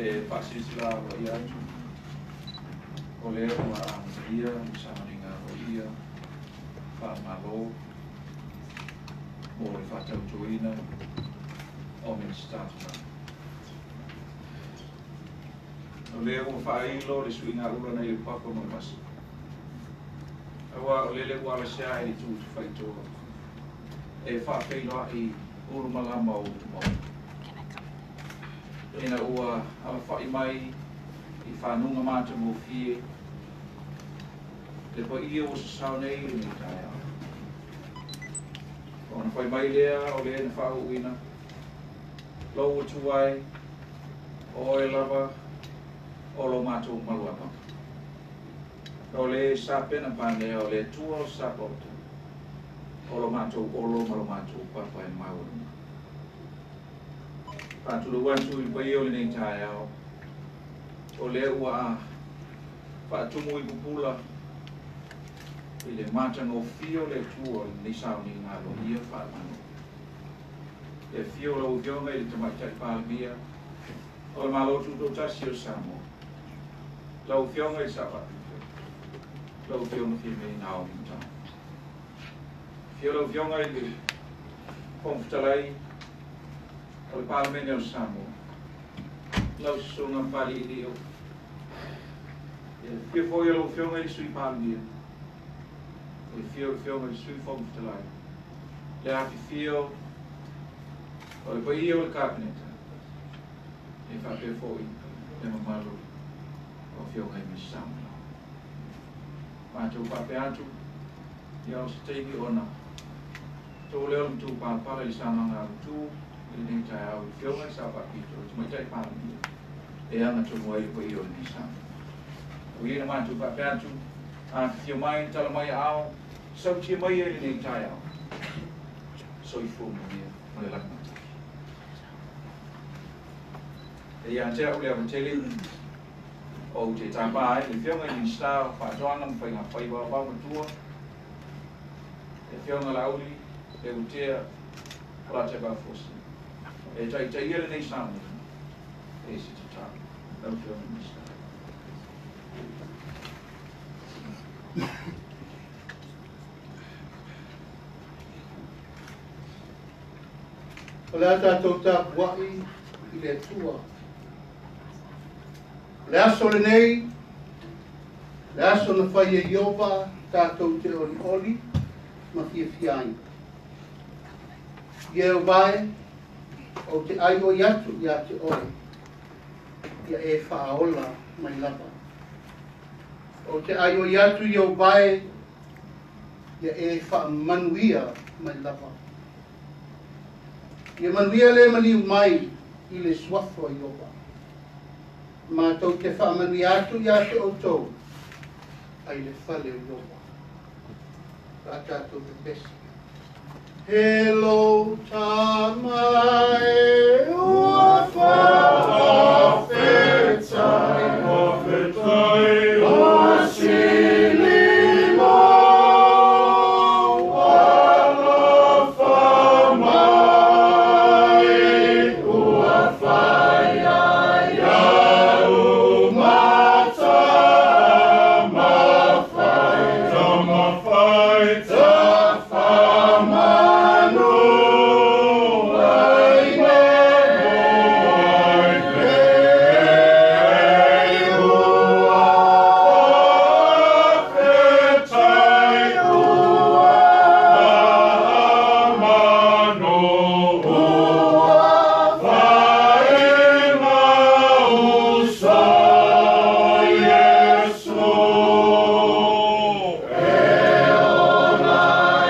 E faasilasila aloaia atu o lea ua amatalia le sauniga aloaia faale-Malo mo le faatautoina o Minisita Lagolago. O lea ua faailo le suigaula nai le papa ma le vasa, auā o lele ua alasea i le itu tafaitoa e faafeiloai ulumalama o utumauna ina ua alafa'i mai i fanuga matagofie le paia ua sasao nei i lenei taeao. Ona fai mai lea o le na faauuina lou Atua e, o oe lava o lo matou maluapapa. O le sapena panea o le Atua o Sapaota, o lo matou olo ma lo matou papa e maualuga. Faatulou atu i le paia o lenei taeao, o lea ua faatumu i pupula i le matagofie o le Atua o lenei sauniga aloaia faale-Malo. Le afio o lau Afioga i le Tamaitai Palemia o le Malo Tutoatasi o Samoa, lau Afioga i le Sao Faapito, lau Afioga Fiame Naomi Mataafa. Afio lau Afioga i le Fofoga Fetalai o le Palemene o Samoa, lau Susuga Papaliilio. Le afio foi o lau Afioga i le Sui Palemia, le afio o le Afioga i le Sui Fofoga Fetalai, le afifio o le paia o le Kapeneta, e faapea foi le mamalu o Afioga i Minisita Lagolago. Matou faapea atu, ia o se taimi ona tou lea o le matupalapala i le saunoaga autu i lenei taeao i le Afioga i le Sao Faapito, le Tamaitai Palemia, e agatonu ai le paia o lenei sauniga. O ia na matou faapea atu, afifio mai, tala mai aao, sautia mai i lenei taeao. Soifua manuia ma le lagi matagi. E ia te au le ava tele ou te tapa ai le Afioga i le Minisita o Faatoaga ma Faiga Faiva Vaomatua, le Afioga Laauli Leuatea Polataivao Fosi, e taitaia lenei sauniga e se tatalo. Lau Afioga i le Minisita. O le a tatou tapuai i le Atua. O le aso lenei, le aso na fai e Ieova tatou te olioli ma fiafia ai. Ieova e, ou te aioi atu ia te oe, ia e faaola mai lava. Ou te aioi atu Ieova e, ia e faamanuia mai lava. Ia manuia le maliu mai i le suafa o Ieova. Matou te faamanuia atu ia te outou ai le fale o Ieova. La tatou pepesi. Hello tama e ua faafetai, Faafetai o sili mo alofa mai ua faia ia'u ma Tamafai, Tamafai tafamanu aina moai pei ua faafetai ua faamanu ua faemauso Iesu e ola.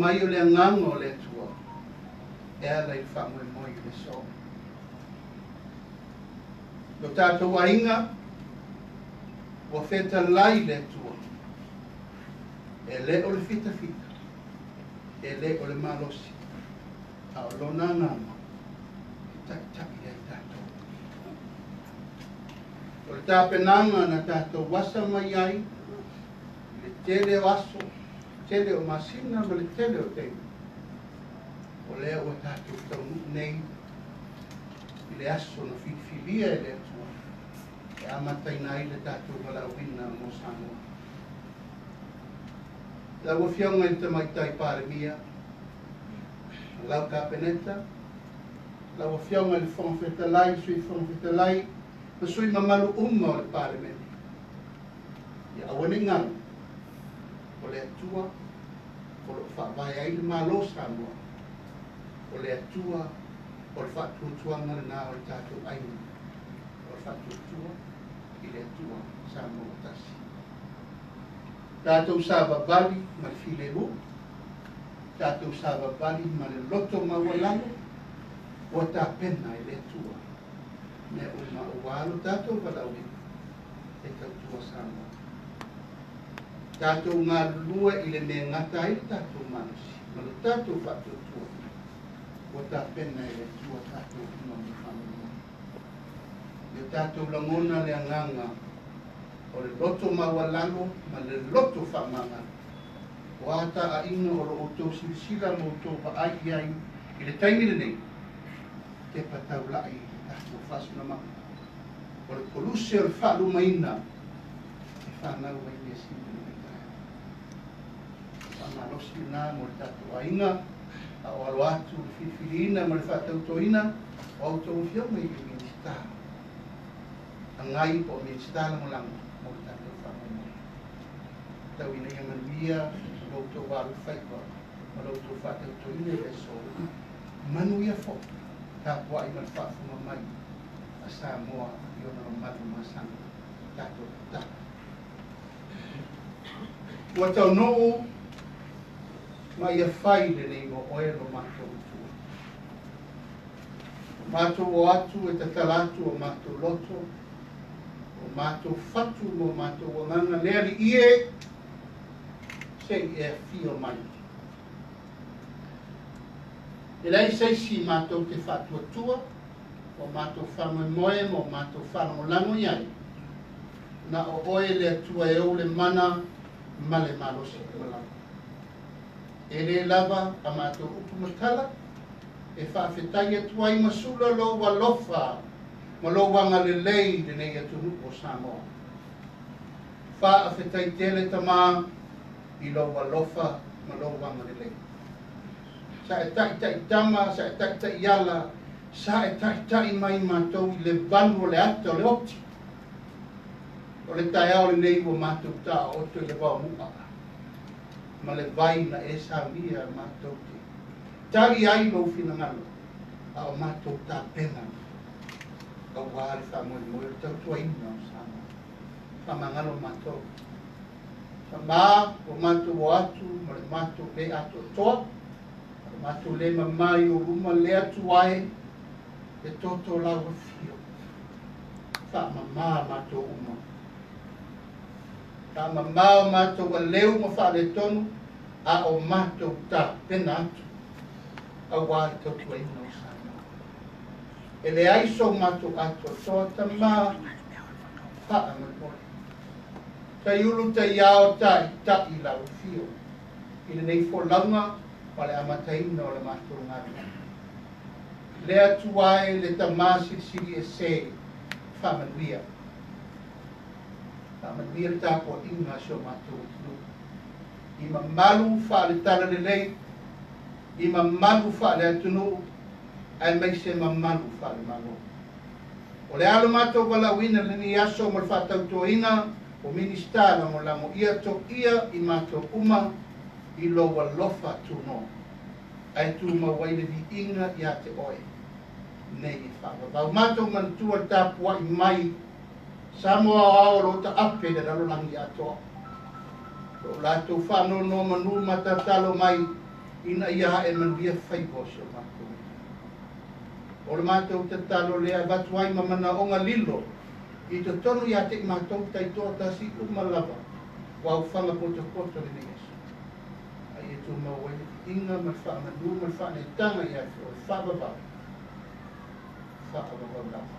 Mai o le agaga o le Atua e ala i le faamoemoe i le so. Lo tatou aiga ua fetalai le Atua e le o le fitafita, e le o le malosi, a o lona agaga e taʻitaʻi ai tatou. O le tapenaga na tatou asa mai ai i le tele o aso, tele o masina ma le tele o taimi, o lea ua tatou taunuu nei i le aso na filifilia e le Atua e amataina ai le tatou valaauina mo Samoa. Lau Afioga i le Tamaitai Palemia, lau Kapeneta, lau Afioga i le Fofoga Fetalai, Sui Fofoga Fetalai, ma sui mamalu uma o le Palemene, ia aua ne i galo o le Atua o loo faavae ai le Malo Samoa, o le Atua o le faatuatuaga lena o le tatou aiga, o le faatuatua i le Atua Samoa tasi. Tatou savavali ma le filemu, tatou savavali ma le loto maualalo, ua tapena e le Atua mea uma ua alo tatou valaauina e tautua Samoa. Tatou galulue i le mea gata ai le tatou malosi ma le tatou faatuatua, ua tapena e le Atua tatou uma mo faamoemoe. Ia tatou lagona le agaga o le loto maualalo ma le loto faamagalo. O a taaiga o lo outou silasila ma outou vaai i ai i le taimi lenei, te pataulai i le tatou faasilamaga. O le koluse o le faalumaina e fanau ai mea sili lenei taeao. Faamalosi lena mo le tatou aiga, a o alo atu le filifiliina ma le faatautoina o outou afioga i le Minisita agai po o Minisita lagolago mo le tatou faamoemoe. Tau ina ia manuia lo outou alofaiva ma lo outou faatautoina i le aso. Manuia foi Tapua'i ma le faafofoga mai a Samoa i ona mamalu masani tatou tatalo. Ua taunuu ma ia fai lenei mo oe lo matou Atua. O matou o atu e tatala atu o matou loto, o matou fatu ma o matou agaga le Alii e, se'i e afio mai. E leai se isi matou te faatuatua, o matou faamoemoe ma o matou faalagolago i ai, na o oe le Atua e ou le mana ma le malosi malama. E lē lava a matou upu ma tala e faafetai atu ai ma sula lou alofa ma lou agalelei i lenei atunuu o Samoa. Faafetai tele Tamā i lou alofa ma lou agalelei. Sa e taʻitaʻi tama, sa e taʻitaʻi ala, sa e taʻitaʻi mai matou i le valu o le ata o le oti. O le taeao lenei ua matou taoto i le vaomu'a ma le vai na e saunia matou te tali ai lou finagalo a o matou tapena auā le faamoemoe o le tautuaina o Samoa. Faamagalo matou. Tamā, ua matou o atu ma le matou lē atoatoa, ma le matou lē mamā i ou luma le Atua e, e toto lau afio. Faamamā matou uma. Faamamā o matou aleu ma faaletonu a o matou tapena atu auā le tautuaina o Samoa. E leai so matou atoatoa Tamā, faamolemole. Taiulu taiao taʻitaʻi lau afio i lenei folauga ma le amataina o le matou galuega. Le Atua e, le Tamā silisili ese, faamanuia. Faamanuia le tapuaʻiga a si o matou atunuu. I mamalu faale-talalelei, i mamalu faale-atunuu, aemaise mamalu faale-Malo. O le a lo matou valaauina i lenei aso ma le faatautoina o Minisita Lagolago ia toʻia i matou uma i lou alofa tunoa, ae tumau ai le viiga iā te oe nei e faavavau. Matou manatua le tapuaʻi mai Samoa aoao o lo o taape i le lalolagi atoa. O lo o latou faanonomanu ma tatalo mai ina ia ae manuia faiva o si o matou atunuu. O le matou tatalo lea avatu ai ma manaoga lilo i totonu iā te i matou taitoatasi uma lava ua aufaga potopoto lenei aso. A ia tumau ai le viiga ma le faamanu ma le faaneetaga iā te oe faavavau, faavavau lava.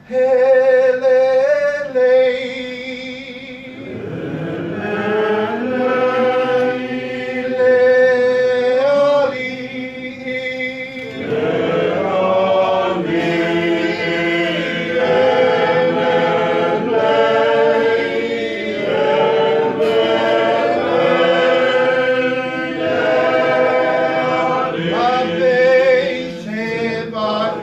Helelei. Le Alii. Ave se vai.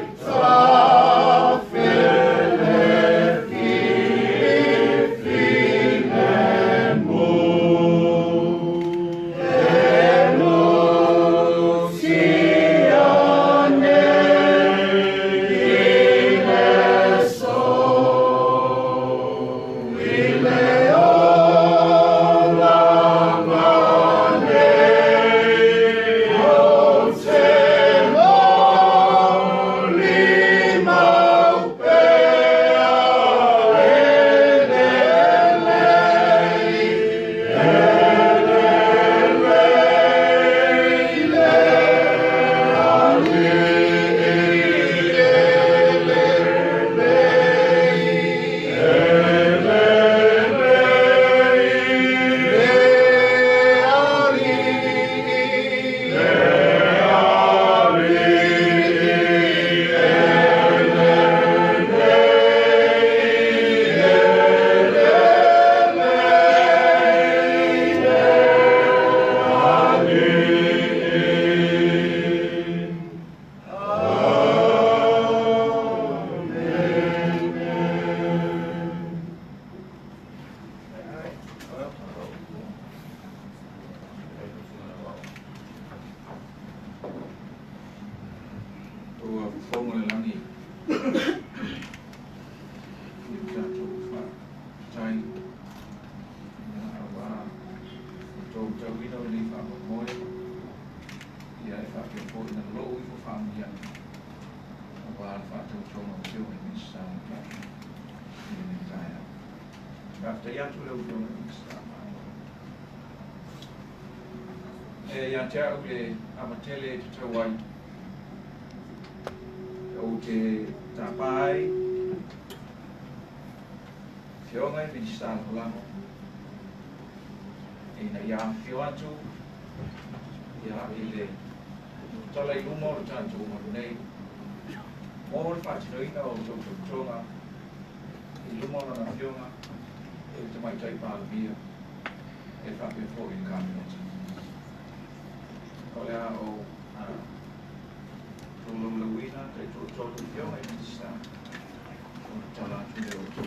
Faafetai atu i lau Afioga i le Minisita. E ia te au le amatele e tatau ai ou te tapa ai Afioga i Minisita Lagolago ina ia afifio atu ia i le tala i luma o le tatou malu nei mo le faatinoina o outou tautoga i luma o lana Afioga i le Tamaitai Palemia e faapea foi i le Kapeneta. O le a ou tolaulauina taitoatolu Afioga i Minisita ona tala atu lea o outou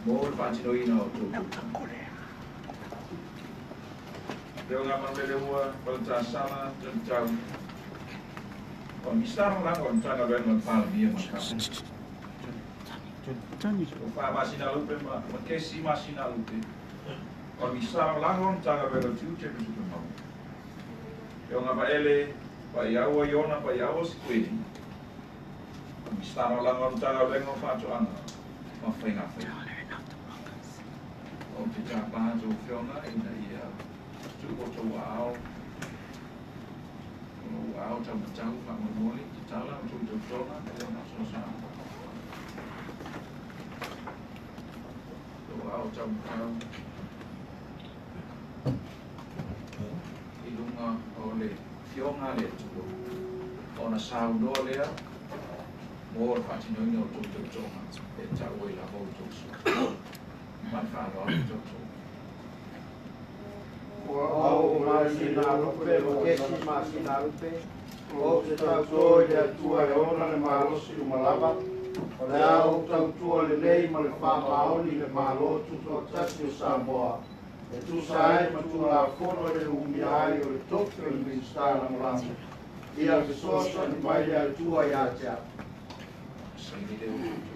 mo le faatinoina o outou tautoga. Afioga Manuleleua Valetasa Tolutau, o le Minisita Lagolago o le Matagaluega o le Palemia ma le Kapeneta. O Faamasina Lupe ma Kesi Masina Lupe, o le Minisita Lagolago o le Matagaluega o Tiute ma Tupe Maua. Afioga Vaele Paiaua Iona Paiaua Sikueli, o le Minisita Lagolago o le Matagaluega o Faatoaga ma Faiga Faiva. Ou te tapa atu Afioga ina ia tuu o tou aao, o lou aao taumatau faamolemole i tatala o tou tautoga e le masoasoa. Lou aao taumatau i luga o le Afioga a le Atua ona saunoa lea mo le faatinoina o tou tautoga e tau ai lava outou suafa. Ma le faaaloalo tautoga. Ua au masina lupe ma kesi masina lupe, o te tauto i le Atua e ona le malosi uma lava, o le a ou tautua lelei ma le faamaoni i le Malo Tutoatasi o Samoa, e tusa ai ma Tulafono i le umia ai o le tofi o le Minisita Lagolago. Ia fesoasoani mai le Atua ia te au. Saini lea o tou tautoga.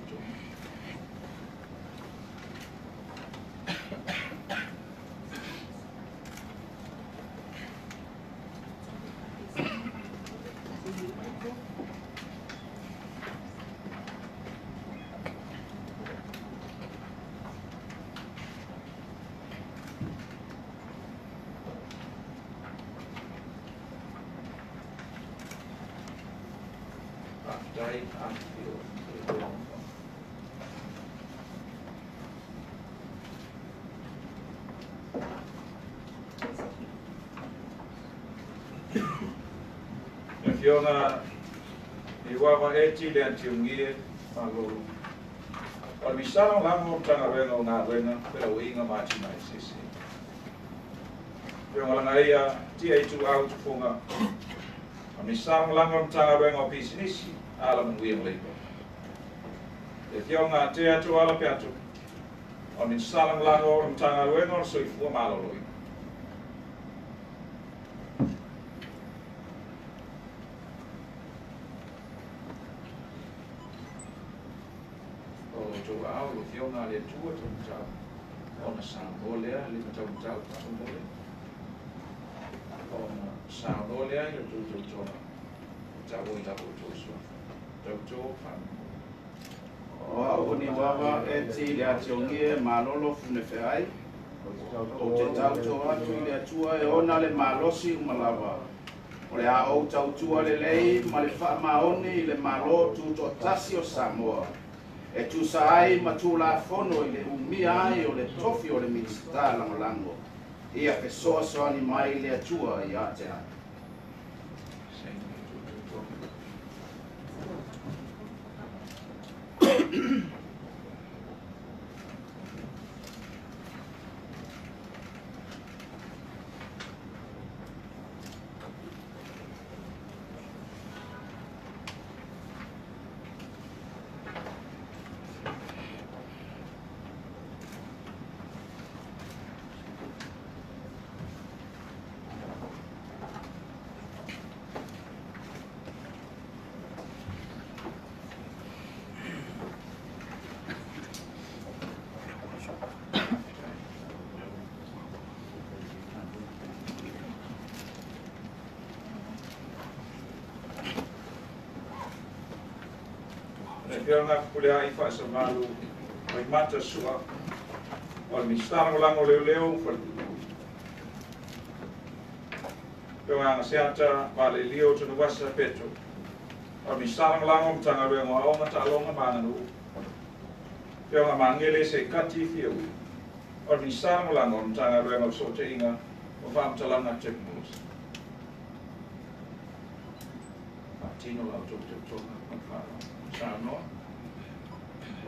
Faafetai afifio i le Afioga Niuava Eti le Atiugie Malolo. O le Minisita Lagolago o le Matagaluega o Galuega, Felauaiga ma Atinae Eseese. Afioga Lagaia Tia Ituau Tufuga, o le Minisita Lagolago o le Matagaluega o Pisinisi, Alamanuia ma Leipa. Le Afioga Tea Tuala Peato, o le Minisita Lagolago o le Matagaluega o le Soifua Maloloina. O outou aao, le Afioga a le Atua taumatau, ona saunoa lea le mataumatau faamolemole, ona saunoa lea i le tou tautoga, e tau ai lava outou suafa. Tauto faamolemole. O au o Niuava Eti le Atiugie Malolo Funefeai, ou te tauto atu i le Atua e ona le malosi uma lava. O le a ou tautua lelei ma le faamaoni i le Malo Tutoatasi o Samoa, e tusa ai ma Tulafono i le umia ai o le tofi o le Minisita Lagolago. Ia fesoasoani mai le Atua ia te au. Saini le tou tautoga. Le Afioga Fepuleai Faasavalu Faimata Sua, O le Minisita Lagolago o Leoleo ma Falepuipui. Afioga Agaseata Valelio Tanuvasa Peto. O le Minisita Lagolago o Matagaluega o Aoga, Taaloga ma Aganuu. Afioga Magele Seikati Fiaui. O le Minisita Lagolago o le Matagaluega o Fesootaiga ma Faamatalaga Tekonolosi. Faatino la outou tautoga ma le faaaloalo. Saunoa.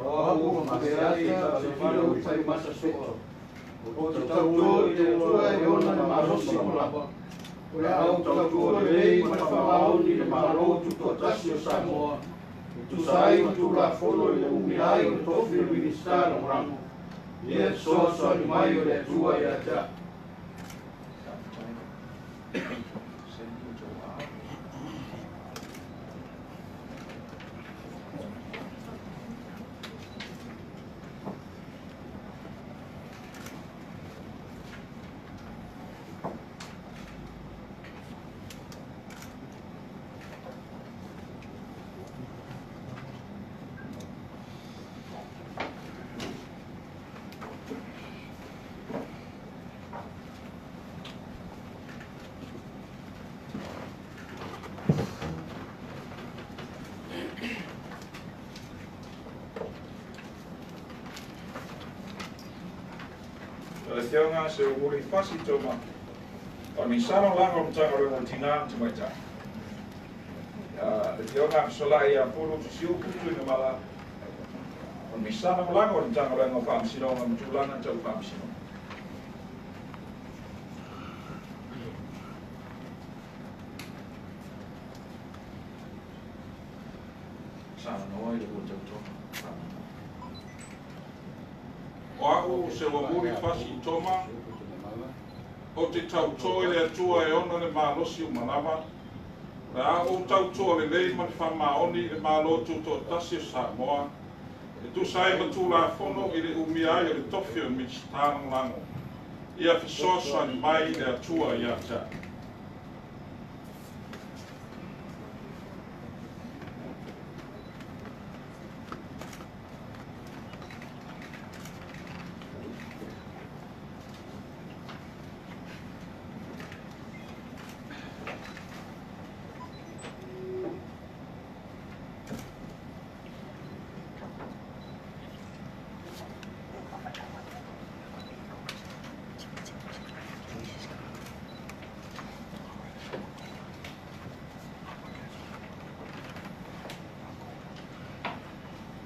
O au Agaseata Sefilo Tanuvasa Peto. Ou te tauto i le Atua e ona le malosi uma lava. O le a ou tautua lelei ma le faamaoni i le Malo Tutoatasi o Samoa, e tusa ai ma Tulafono i le umia ai o le tofi o le Minisita Lagolago. Ia fesoasoani mai o le Atua ia te a'u. Faafetai. Saini outou aao. O le Afioga Seuuli Fasi Toma. O le Minisita Lagolago o le Matagaluega o Tina ma Tamaitai. Le Afioga Fesolai ia Pulu Tusiupu Tuigamala. O le Minisita Lagolago o le Matagaluega o Faamasinoga ma Tulaga Tau Faamasinoga. Saunoa i le ua tautoga. O a'u Seuamuli Fasi Toma, ou te tauto i le Atua e ona le malosi uma lava. O le a ou tautoa lelei ma le faamaoni i le Malo Tutoatasi o Samoa, e tusa ai ma Tulafono i le umia ai o le tofi o le Minisita Lagolago. Ia fesoasoani mai le Atua ia te a'u.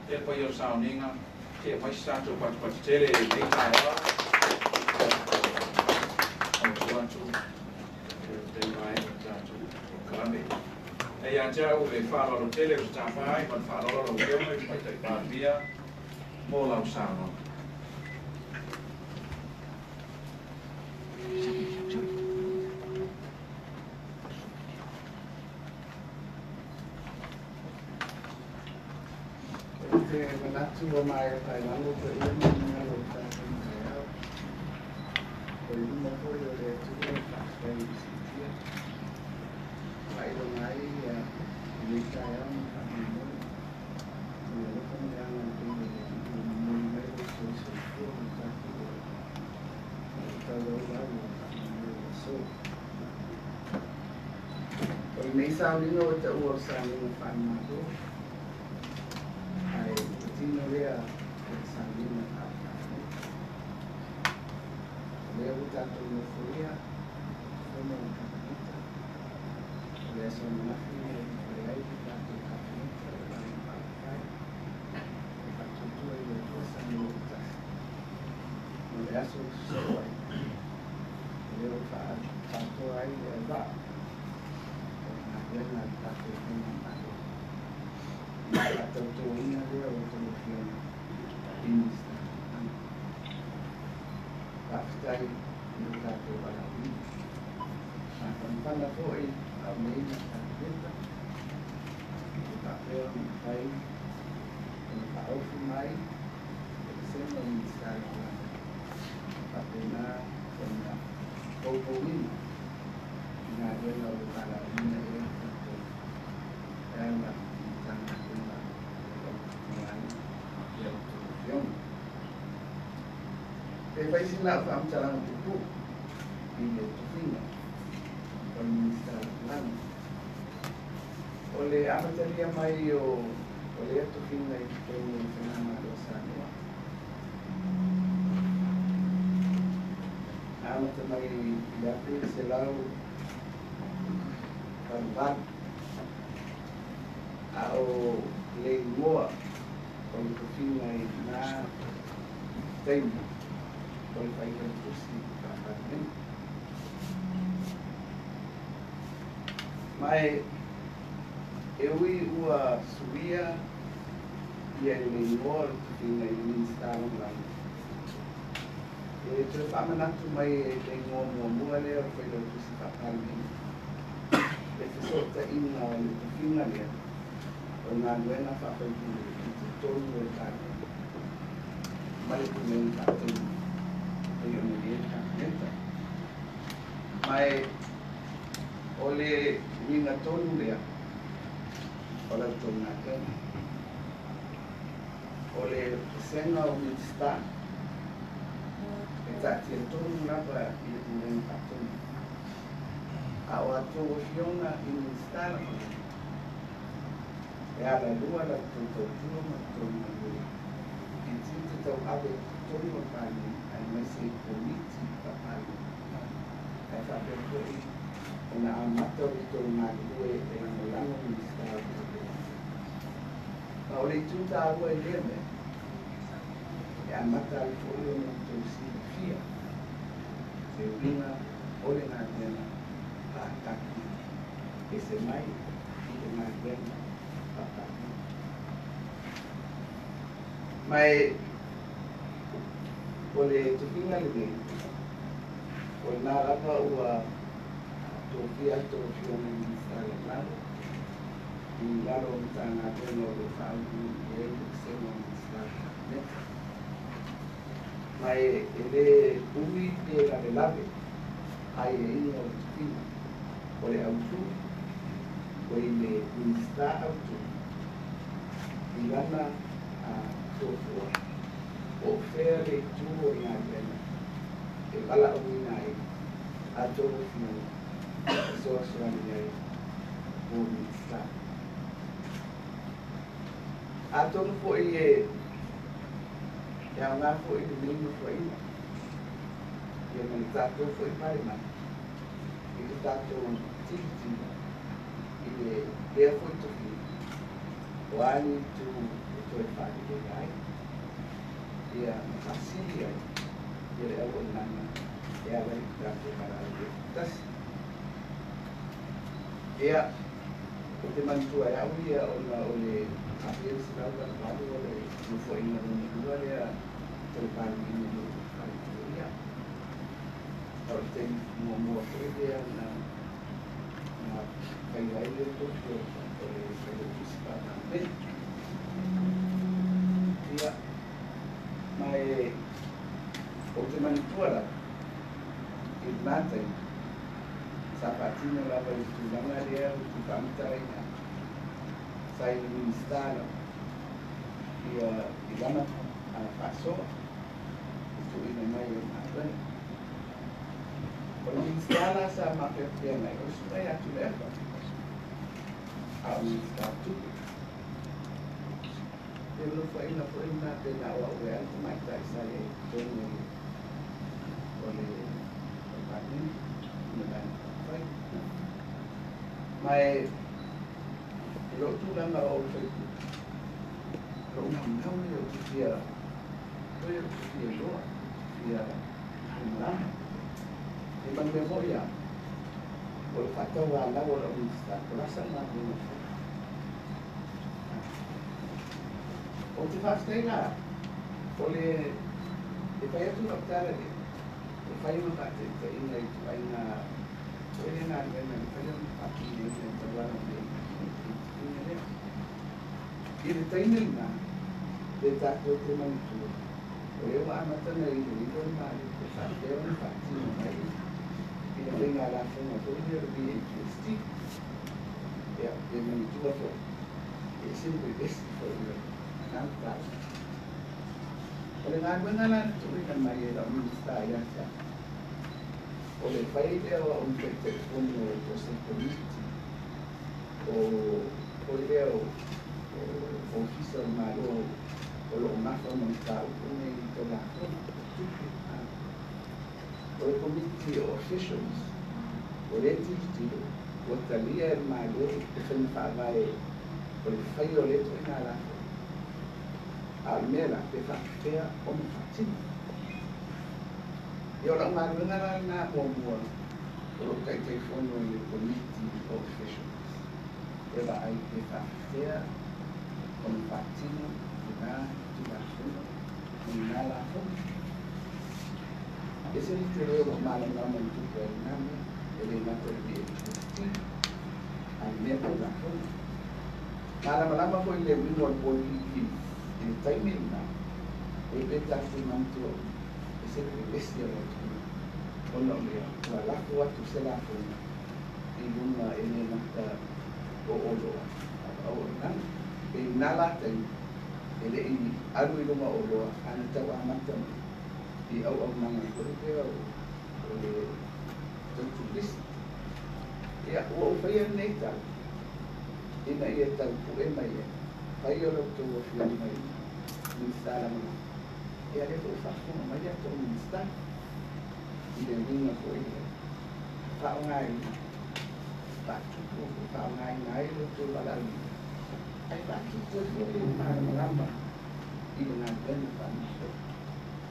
E paia o le sauniga, tea mai se tatou patupatu tele i lenei taeao. Autu atu, e vaega o le tatou polokalame. E ia te au le faaaloalo tele o se tafa ai ma le faaaloalo lau Afioga i le Tamaitai Palemia mo lau saunoaga. Ou te manatu ua maea paelago paia ma mamalu o le tatou taeao. O i luma foi o le Atua e faafetai i le siitia. Faailoga ai lenei taeao ma le faamoemoe. O le alofa ma le agalelei o le Alii ua momoli mai lou soifua ma le tatou ola. Ma ua tauaulau o le faamoemoe o le aso. O lenei sauniga ua taua o le sauniga faale-Malo, ae ua tino lea o le sauniga faale-Kapeneta. O lea ua tatou nofoia fono o le Kapeneta. O le aso ananafi na ulufale ai le tatou Kapeneta o le Vaega Faaupufai e Faatuatua i le Atua Samoa ua Tasi. Ma le aso ua sosoo ai, o lea ua faatoa ai le auvaa o le galuega a le tatou faigamalo. Ma le faatautoina lea o outou afioga i Minisita Lagolago. Faafetai i lo tatou valaauina. Mafanafana foi au nei ma le Kapeneta, ua faapea ona mafai ona faaofi mai le vasega o Minisita Lagolago faapena ona poupouina i galuega o le valaauina ea le tatou e ala i Matagaluega o lo o ai ia outou afioga. Pe faisina faamatalaga pupu i le tofiga o le Minisita Lagolago. O le amatalia mai o lea tofiga i totonu o le Faigamalo o Samoa. Na amata mai i le 1988, a o le igoa o le tofiga i lena taimi o le Failautusi Faa-Palemene. Ma e ui ua suia ia le igoa o le tofiga i le Minisita Lagolago, e toe faamanatu mai e le igoa muamua lea o le Failautusi Faa-Palemene le fesootaiga o le tofiga lea o le galuega faafaipule i totonu o le Palemene ma le Pulega Faatonu pei ona i ai le Kapeneta. Ma o le uiga tonu lea o la outou galuega. O le vasega o Minisita e taatia tonu lava i le Pulega Faatonu, a o atou afioga i Minisita Lagolago e alalua la outou tautua ma outou galue i tiute tauave i totonu o le Palemene aemaise i Komiti Faa-Palemene, ae faapea foi ona amata o le tou galulue e lagolago Minisita o le Kapeneta. Ma o le itu taua i lea mea, e amata ai foi ona outou silafia le uiga o le galuega faa-Kapeneta ese mai i le galuega faa-Palemene. Ma o le tofiga lenei, o lena lava ua tofia tou afioga i Minisita Lagolago i lalo o Matagaluega o lo o faauluulu i ai le vasega o Minisita o le Kapeneta. Ma e lē umi pe lavelave aiaiga o le tofiga, o le autū o i le Minisita autū i lana fuafua po o fea le itu o le galuega e valaauina ai a outou afioga e fesoasoani ai mo Minisita. Atonu foi e aoga foi lenei nofoaiga ia ma le tatou foi Palemane i le tatou tilotilo i le lea foi tofiga, o a ni itu e toe faaleleia ai ia ma faasili ai ia le auaunaga e ala i le tatou galulue faatasi. Ia, ou te manatua e au ia ona o le 1988 o le nofoaiga lona lua lea o le Palemene o le Faletuia. O le taimi muamua foi lea na faia ai le tofi o le Failautusi Faa-Palemene. Ia, ma ou te manatua lava i lena taimi sa faatino lava i le tulaga lea ou te faamatalaina sa i le Minisita lava ia i lana faasoa i tuuina mai o le galuega. O le Minisita la sa mapeapea mai o le susuga ia Tuilaepa, a o le Minisita o Tupe. Pe nofoaiga foi lena pe na o au e ala tamaitai sa i ai i totonu o le Palemene i le Vaega Faaupufai. Ma e lou tulaga o le faipule, lou naunau ia ou te fia toe ou te fia iloa, ou te fia malamalama. E ma le mea foi lava, o le faatauanau o lau Minisita, o la sau galuega fou. Ou te faafetai la, o le e fai atu lau tala lea, e fai ma faataitaiga i ituaiga foi le galuega e mafai ona faatinoina e tauala mai i le tofiga lea. I le taimi lena, pe tatou te manatua, o lea ua amata ona iloilo le Malo pe faapea ona faatino mai i le faiga lafoga foi lea o le VAGST. Ia, pe manatua foi, e ese le vevesi foi o le na mataupu. O le galuega la na tuuina mai e la'u Minista ia te a'u, o le fai lea o a'u taʻitaʻifono o se komiti o foi lea o ofisa o le Malo o lo'o mafa ma mataupu nei tau lafoga o tupe. O le komiti o officials o lē tilotilo ua talia e le Malo le faiga faavae o le faia o lē toʻaiga lafoga, a o le mea la pe faapefea ona faatino. Ia o la'u galuega la lenā muamua o lo'u taʻitaifono i le komiti o officials e vaai pe faapefea ona faatino lenā tulafono ma lenā lafoga. Ese le tele ua malamalama i tupe ai lenā mea e lē gata i le VAGST a le mea tau lafoga. Malamalama foi le uiga o le polokiki i le taimi lenā e pe tatou manatua e se pepesi o le atunuu ona o lea ua lafo atu se lafoga i luga e lē gata o oloa auaunaga e na la taimi e leʻi alu i luga o oloa ana tau amata mai i auaunaga foi lea o le tau turisi. Ia ua ou faia lenei tala ina ia taupuʻe mai ai fai o le outou afioga i Minista lagolago. Ia lea foi faafofoga mai atou Minista i le uiga foi lea faaaogaina faatupu faaaogaina ai lo outou valaauina ae faatupu ai foi le malamalama i le galuega faamalo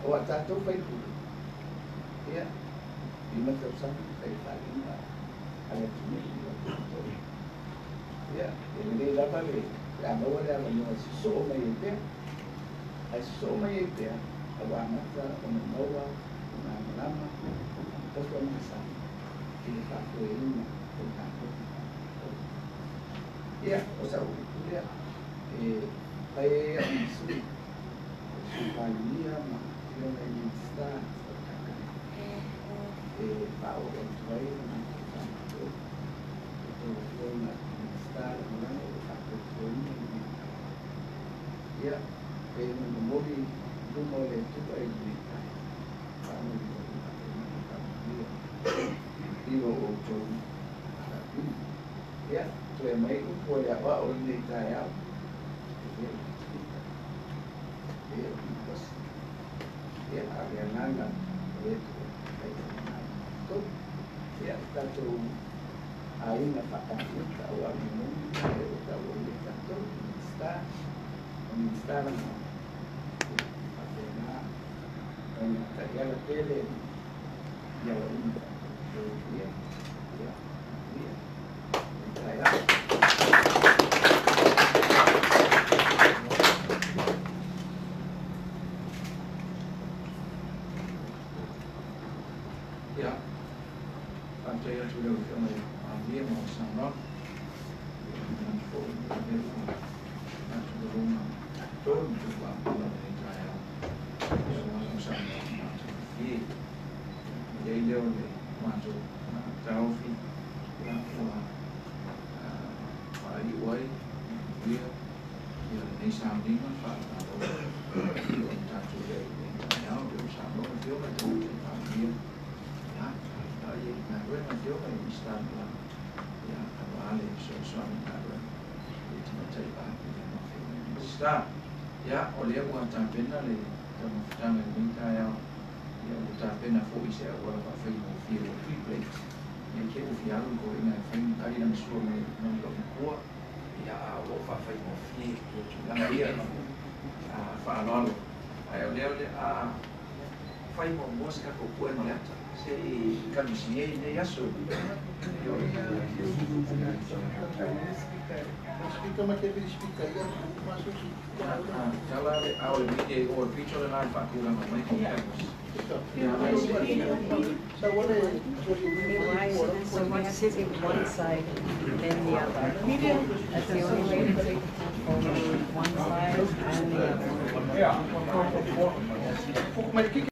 o a tatou faipule. Ia 5 tausaga fai faaliga a le atunuu ia tatou. Ia e lelei lava le pe a maua le avanoa e sosoo mai ai pea ae sosoo mai ai pea ua amata ona maua le malamalama poto masani i le faafoeina o le tatou. Ia o sa'u upu lea e fai ai a'u ma sui Sui Palemia ma afioga i Minista o le Kapeneta e faaoo atu ai le matou faamalo i tou afioga Minista lagolago o faatuatuaina lenei taeao. Ia e na momoli luma o le Atua i lenei taeao faamolimoli faapena faamanuia i lo outou valaauina. Ia toe mai upu o le aʻoaʻo i lenei taeao e le o le e o le malosi. Ia a o le agaga o le Atua faitaina ai matou. Ia tatou aiga faakapeneta aua o le moni e o taua ia tatou Minista o Minista lagolago. Ia faapena ona taiala pele ia lauina tatou ia. Ia ia taeao. Ia, faafetai atu i lau Afioga i le Palemia mo le saunoaga. Ia, manatu foi o lea ua atugaluga tonu tuuapu lenei taeao. Ia, ua lau saunoaga matagofie. Ia i ai lea o le matou taofi, ia, ua faaiu ai ia ia lenei sauniga faale-Malo o le tatou i ai lenei taeao. Pei ona saunoa le Afioga i le Tamaitai Palemia, ia, faafetai i galuega Afioga i Minista Lagolago, ia, aua le fesoasoani i galuega i Tamaitai Palemia ma Afioga i Minista. Ia, o lea ua tapena le taumafataga i lenei taeao. Ia, ua tapena foi se auala faafaigofie ua pre-plate. Nei te ua fia alu le toeaina e fai ma tali lana sua mai mai lou matua. Ia, a o loo faafaigofie ia tulaga ia ma le faaaloalo. Ae o lea o le a fai muamua se tatou puega o le ata se i kamisi ai lenei aso. Speaker ma Deputy Speaker, ia masosi. Tala le a o le media i o le pito le lai faatulaga mai ko So we sit in one side, then the other. That's the only way to take a photo, one side and the other. Mai.